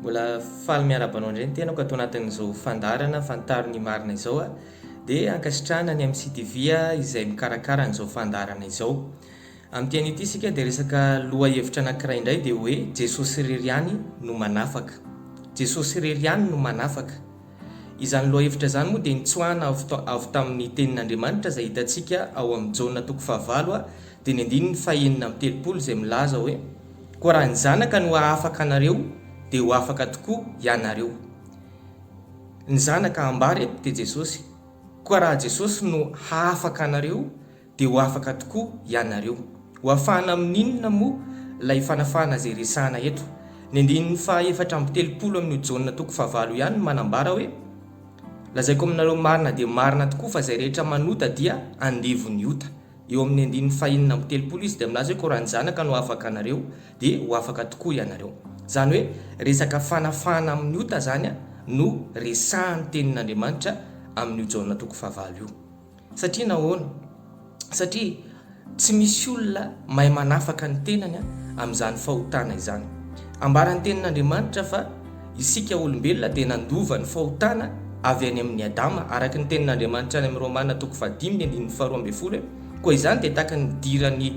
Mbola faly miarahaba anao indray ny tenako ato anatin'izao fandaharana Fantaro ny marina izao dia ankasitrahana ny MCTV izay mikarakara an'izao fandaharana izao. Amin'ity anio ity isika dia resaka lohahevitra anankiray indray dia hoe Jesosy irery ihany no manafaka. Jesosy irery ihany no manafaka. Izany lohahevitra izany moa dia nitsoahana avy tamin'ny tenin'Andriamanitra izay hitantsika ao amin'ny Jaona toko fahavalo dia ny andininy fahenina amby telopolo izay milaza hoe, Koa raha ny Zanaka no hahafaka anareo dia ho afaka tokoa hianareo. Ny Zanaka ambara eto dia Jesosy. Koa raha Jesosy no hahafaka anareo dia ho afaka tokoa ianareo. Ho afahana amin'inona moa ilay fanafahana izay resahana eto? Ny andininy faha-34 amin'io Jaona toko fahavalo ihany no manambara hoe, Lazaiko aminareo marina dia marina tokoa fa izay rehetra manota dia andevon'ny ota. Eo amin'ny andininy faha-36 izy dia milaza hoe koa raha ny Zanaka no hahafaka anareo dia ho afaka tokoa ianareo. Izany hoe resaka fanafahana amin'ny ota izany no resahan'ny tenin'Andriamanitra amin'io Jaona toko fahavalo io. Satria nahoana? Satria tsy misy olona mahay manafaka ny tenany amin'izany fahotana izany. Ambaran'ny Tenin'Andriamanitra fa isika olombelona dia nandova ny fahotana avy any amin'i Adama, araka ny Tenin'Andriamanitra any amin'ny Romana toko fahadimy ny andininy faharoa ambin'ny folo hoe, Koa izany dia tahaka ny nidiran'ny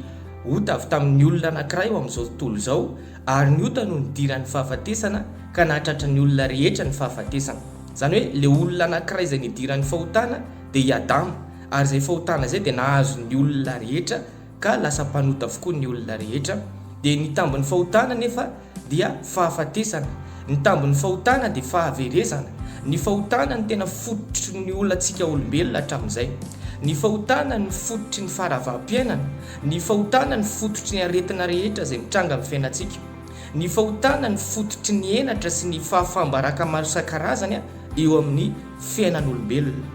ota avy tamin'ny olona anankiray ho amin'izao tontolo izao, ary ny ota no nidiran'ny fahafatesana ka nahatratra ny olona rehetra ny fahafatesana. Izany hoe ilay olona anankiray izay nidiran'ny fahotana dia i Adama, ary izay fahotana izay dia nahazo ny olona rehetra ka lasa mpanota avokoa ny olona rehetra, dia ny tambin'ny fahotana anefa dia fahafatesana, ny tambin'ny fahotana dia fahaverezana, ny fahotana no tena fototry ny olantsika olombelona hatramin'izay, ny fahotana no fototry ny faharavam-piainana, ny fahotana no fototry ny aretina rehetra izay mitranga amin'ny fiainantsika, ny fahotana no fototry ny henatra sy ny fahafaham-baraka maro isan-karazany eo amin'ny fiainan'olombelona.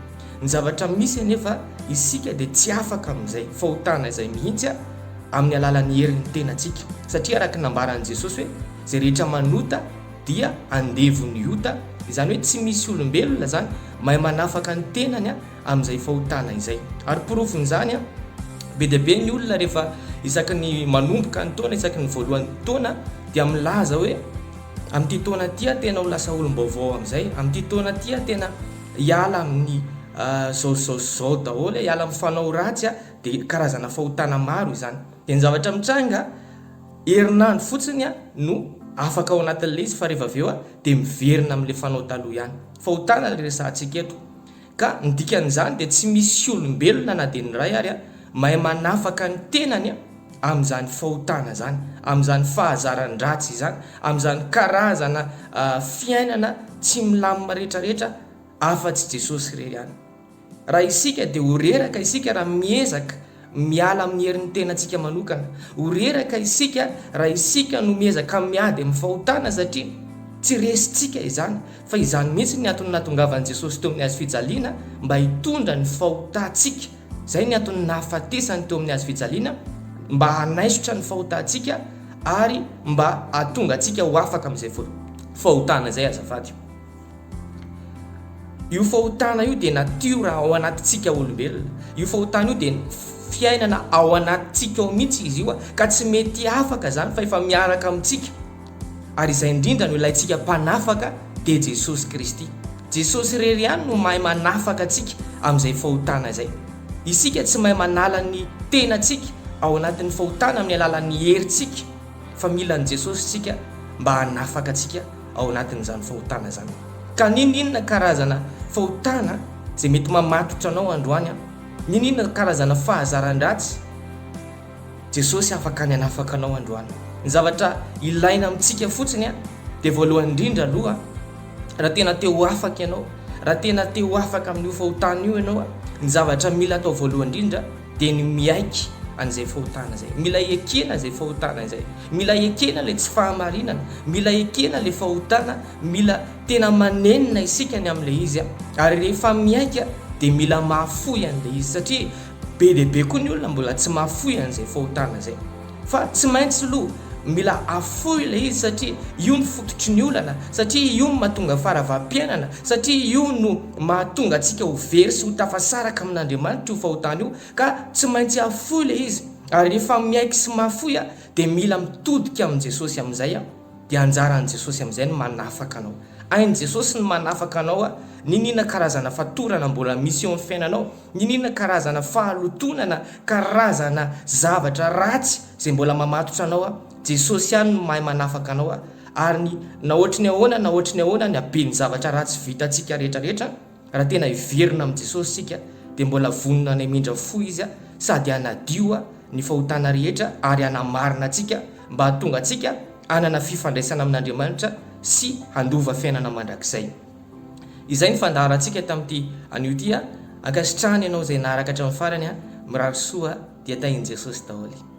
Ny zavatra misy anefa, isika dia tsy afaka amin'izay fahotana izay mihitsy amin'ny alalan'ny herin'ny tenantsika. Satria araka ny nambaran'i Jesosy hoe, izay rehetra manota dia andevon'ny ota, izany hoe tsy misy olombelona izany mahay manafaka ny tenany amin'izay fahotana izay. Ary porofon'izany, be dia be ny olona rehefa isaky ny manomboka ny taona, isaky ny voalohan'ny taona dia milaza hoe, Amin'ity taona ity aho tena ho lasa olom-baovao amin'izay, amin'ity taona ity aho tena hiala amin'ny zao sy zao sy zao daholo, hiala amin'ny fanao ratsy aho, dia karazana fahotana maro izany. Dia ny zavatra mitranga, herinandro fotsiny no afaka ao anatin'ilay izy fa rehefa avy eo dia miverina amin'ilay fanao taloha ihany. Fahotana ilay resahantsika eto. Ka ny dikan'izany dia tsy misy olombelona na dia ny iray ary mahay manafaka ny tenany amin'izany fahotana izany, amin'izany fahazaran-dratsy izany, amin'izany karazana fiainana tsy milamina rehetrarehetra afa-tsy Jesosy irery ihany. Raha isika dia ho reraka isika raha miezaka miala amin'ny herin'ny tenantsika manokana. Ho reraka isika raha isika no miezaka miady amin'ny fahotana satria tsy resintsika izany fa izany mihitsy ny antony nahatongavan'i Jesosy teo amin'ny hazo fijaliana mba hitondra ny fahotantsika. Izay ny antony nahafatesany teo amin'ny hazo fijaliana mba hanaisotra ny fahotantsika ary mba hahatonga antsika ho afaka amin'izay fahotana izay azafady. Io fahotana io dia natiora ao anatintsika olombelona. Io fahotana io dia fiainana ao anatintsika ao mihitsy izy io ka tsy mety afaka izany fa efa miaraka amintsika. Ary izay indrindra no ilaintsika mpanafaka dia Jesosy Kristy. Jesosy irery ihany no mahay manafaka antsika amin'izay fahotana izay. Isika tsy mahay manala ny tenantsika ao anatin'ny fahotana amin'ny alalan'ny herintsika fa mila an'i Jesosy isika mba hanafaka antsika ao anatin'izany fahotana izany. Ka n'inon'inona karazana fahotana izay mety mamatotra anao androany an, n'inon'inona karazana fahazaran-dratsy, Jesosy afaka ny hanafaka anao androany. Ny zavatra ilaina amintsika fotsiny an, dia voalohany indrindra aloha, raha tena te ho afaka ianao, raha tena te ho afaka amin'io fahotana io ianao an, ny zavatra mila atao voalohany indrindra dia ny miaiky an'izay fahotana izay. Mila ekena izay fahotana izay. Mila ekena ilay tsy fahamarinana. Mila ekena ilay fahotana. Mila tena manenina isika ny amin'ilay izy. Ary rehefa miaiky dia mila mahafoy an'ilay izy. Satria be dia be koa ny olona mbola tsy mahafoy an'izay fahotana izay. Fa tsy maintsy aloha mila afoy ilay izy satria io no fototry ny olana, satria io no mahatonga faharavam-piainana, satria io no mahatonga antsika ho very sy ho tafasaraka amin'Andriamanitra io fahotana io ka tsy maintsy afoy ilay izy. Ary rehefa miaiky sy mahafoy dia mila mitodika amin'i Jesosy amin'izay. Dia anjaran'i Jesosy amin'izay ny manafaka anao. Hain'i Jesosy ny manafaka anao n'inona karazana fatorana mbola misy eo amin'ny fiainanao, n'inona karazana fahalotoana na karazana zavatra ratsy izay mbola mamatotra anao. Jesosy ihany no mahay manafaka anao ary ny na ohatry ny ahoana na ohatry ny ahoana ny haben'ny zavatra ratsy vitantsika rehetra rehetra, Raha tena hiverina amin'i Jesosy isika dia mbola vonona ny hamindra fo Izy sady hanadio ny fahotana rehetra ary hanamarina antsika mba hahatonga antsika hanana fifandraisana amin'Andriamanitra sy handova fiainana mandrakizay. Izay ny fandaharantsika tamin'ity anio ity. Ankasitrahana ianao izay naharaka hatramin'ny farany. Mirary soa dia tahin'i Jesosy daholo.